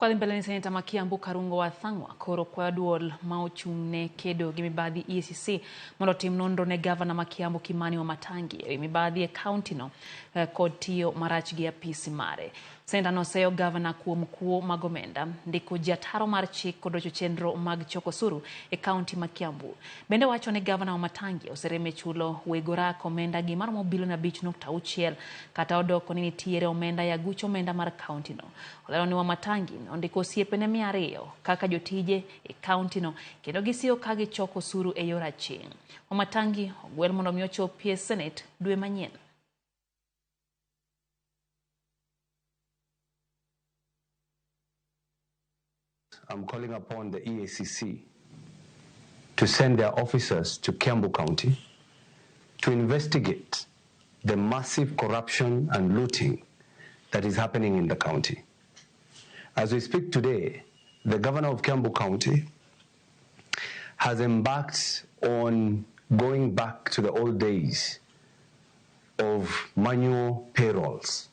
Kwadhi mbele ni seneta ma Kiambu Karungo wa Thang'wa koro kwayo duol ma ochung' ne kedo gi mibadhi EACC mondo otim nonro ne gavana ma Kiambu Kimani Wamatangi ewi mibadhi e kaunti no kod tiyo marach gi apisi mare. Seneta noseyo gavana kuom kuo mag omenda, ndiko ji ataro mar chik kod rocho chenro mag choko osuru e kaunti ma Kiambu. Bende wacho ni gavana Wamatangi oserem e chulo weg orak omenda gi maromo bilion 5.6 kata odoko ni nitiere omenda e aguch omenda mar kaunti no. Olero ni Wamatangi ondiko osiepene 200 kaka jotije e kaunti no kendo gisiyo ka gichoko osuru e yor aching'. Wamatangi ogwel mondo mi ochopi e Senate dwe manyien. I'm calling upon the EACC to send their officers to Kiambu County to investigate the massive corruption and looting that is happening in the county. As we speak today, the governor of Kiambu County has embarked on going back to the old days of manual payrolls.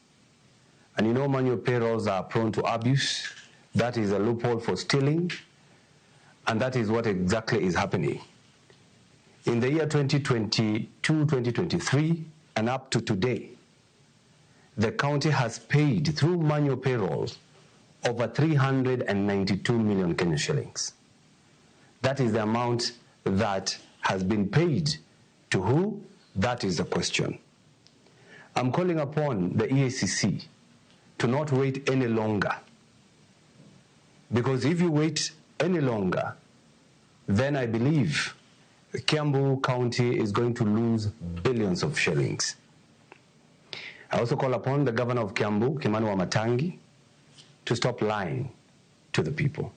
And you know manual payrolls are prone to abuse. That is a loophole for stealing, and that is what exactly is happening. In the year 2022, 2023, and up to today, the county has paid through manual payrolls over 392 million Kenyan shillings. That is the amount that has been paid to who? That is the question. I'm calling upon the EACC to not wait any longer. Because if you wait any longer, then I believe Kiambu County is going to lose billions of shillings. I also call upon the governor of Kiambu, Kimani Wamatangi, to stop lying to the people.